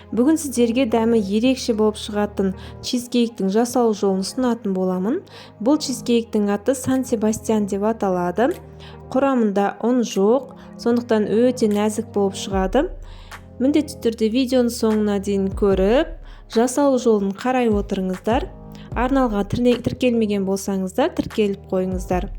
Бүгін сіздерге дәмі ерекше болып шығатын чизкейктің жасалу жолын ұсынатын боламын. Бұл чизкейктің аты Сан-Себастьян деп аталады. Құрамында ұн жоқ, сондықтан өте нәзік болып шығады. Міндетті түрде видеоның соңына дейін көріп, жасалу жолын қарай отырыңыздар. Арналға тіркелмеген болсаңыздар, тіркеліп қойыңыздар.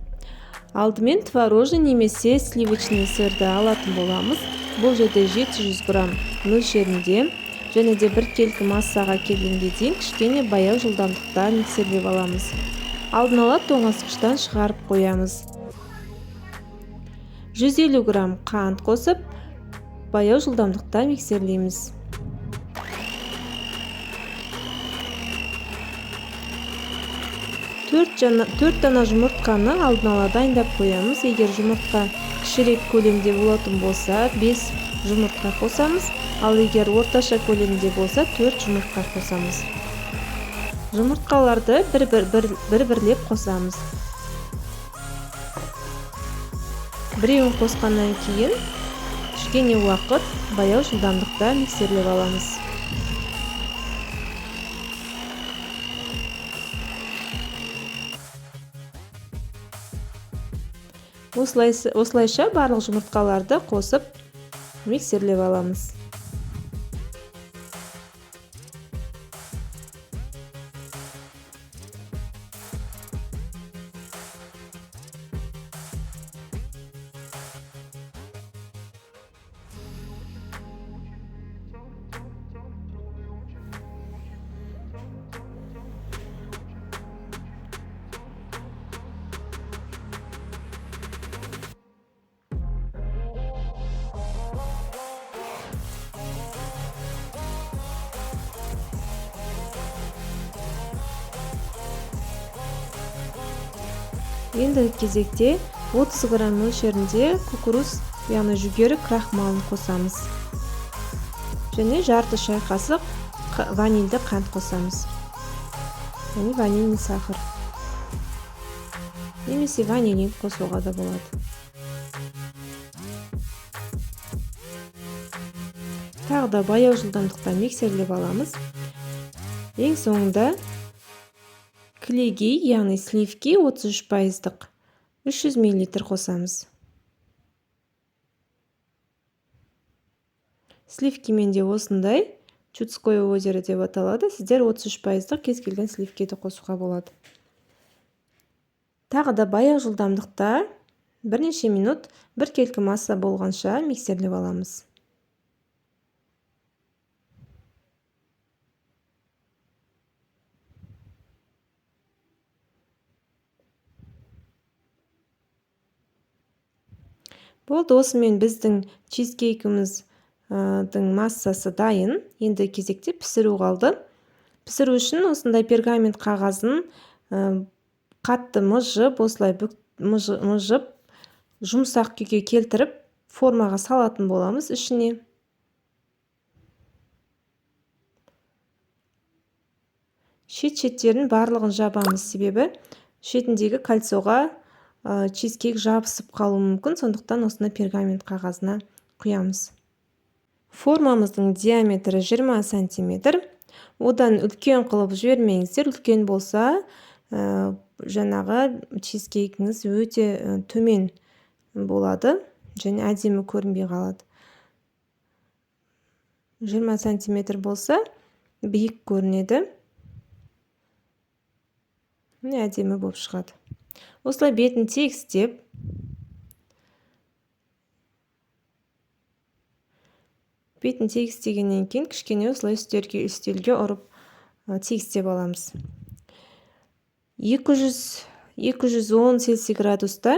Алдымен творожный немесе сливочный сырды алатын боламыз. Бұл жерде 700 грамм мөлшерінде және де біркелкі массаға келгенге дейін кішкене баяу жылдамдықта миксерлеп аламыз. Алдын ала тоңазытқыштан шығарып қоямыз. 150 грамм қант қосып, баяу жылдамдықта миксерлейміз. Төрт дана жұмыртқаны алдын ала дайындап қоямыз. Егер жұмыртқа кішірек көлемде болатын болса, 5 жұмыртқа қосамыз. Ал егер орташа көлемде болса, 4 жұмыртқа қосамыз. Жұмыртқаларды бір-бірлеп қосамыз. Біреуін қосқаннан кейін кішкене уақыт баяу жылдамдықта миксерлеп аламыз. Осылайша барлық жұмыртқаларды қосып миксерлеп аламыз. Ендігі кезекте 30 грамм мөлшерінде кукуруз, яғни жүгері крахмалын қосамыз. Және жарты шай қасық ванильді қант қосамыз. Яғни ванильный сахар. Немесе ванилин қосуға да болады. Тағы да баяу жылдамдықта миксерлеп аламыз. Ең соңында кілегей, яғни сливки 33%-дық 300 миллилитр қосамыз. Сливкимен де осындай Чудское озеро деп аталады. Сіздер 33%-дық кез келген сливкиді қосуға болады. Тағы да баяу жылдамдықта бірнеше минут біркелкі масса болғанша миксерлеп аламыз. Болды, осымен біздің чизкейкіміздің массасы дайын. Енді кезекте пісіру қалды. Пісіру үшін осындай пергамент қағазын қатты мыжып, осылай мыжып, жұмсақ күйге келтіріп, формаға салатын боламыз ішіне. Шет-шеттерін барлығын жабамыз, себебі шетіндегі кольцоға чизкейк жабысып қалуы мүмкін, сондықтан осыны пергамент қағазына құямыз. Формамыздың диаметрі 20 сантиметр. Одан үлкен қылып жібермеңіздер. Үлкен болса, жаңағы чизкейкіңіз өте төмен болады және әдемі көрінбей қалады. 20 сантиметр болса, биік көрінеді. Міне, әдемі болып шығады. Осылай бетін тегістеп, бетін тегістегеннен кейін кішкене осылай үстелге ұрып, тегістеп аламыз. 210 Цельсий градуста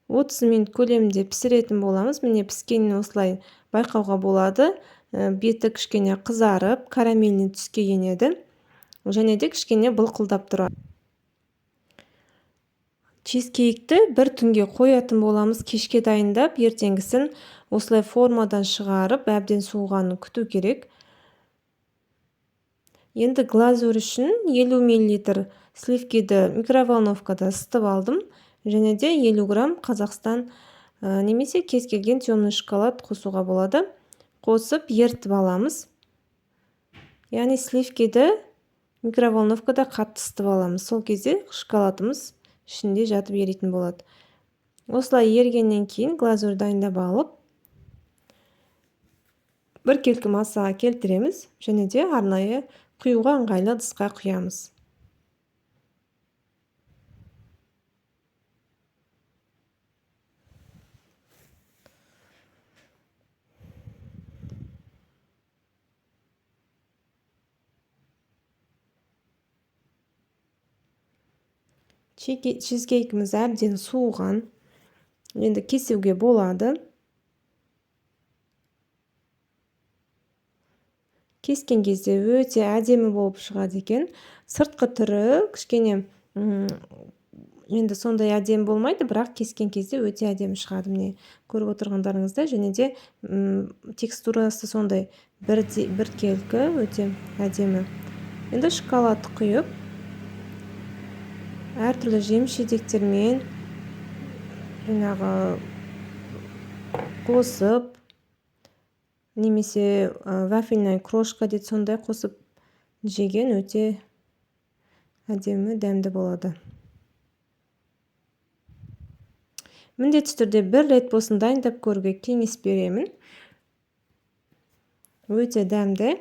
30 минут көлемінде пісіретін боламыз. Міне, піскенін осылай байқауға болады. Беті кішкене қызарып, карамельный түске енеді. Және де кішкене былқылдап тұрады. Чизкейкті бір түнге қоятын боламыз, кешке дайындап, ертеңгісін осылай формадан шығарып, әбден суығанын күту керек. Енді глазурь үшін 50 миллилитр сливкиді микроволновкада ысытып алдым. Және де 50 грамм Қазақстан немесе кез келген темный шоколад қосуға болады. Қосып ерітіп аламыз. Яғни сливкиді микроволновкада қатты ысытып аламыз. Сол кезде шоколадымыз ішінде жатып еритін болады. Осылай ергеннен кейін глазурь дайындап алып, біркелкі массаға келтіреміз және де арнайы құюға ыңғайлы ыдысқа құямыз. Чизкейкіміз әбден суыған. Енді кесуге болады. Кескен кезде өте әдемі болып шығады екен. Сыртқы түрі кішкене енді сондай әдемі болмайды, бірақ кескен кезде өте әдемі шығады. Міне, көріп отырғандарыңыздай, және де текстурасы сондай біркелкі, өте әдемі. Енді шоколад құйып, әртүрлі жеміс-жидектермен жаңағы қосып, немесе вафельная крошка дейді, сондай қосып жеген өте әдемі, дәмді болады. Міндетті түрде бір рет болсын дайындап көруге кеңес беремін. Өте дәмді.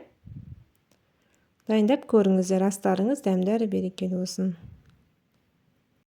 Дайындап көріңіздер, астарыңыз дәмді әрі берекелі болсын.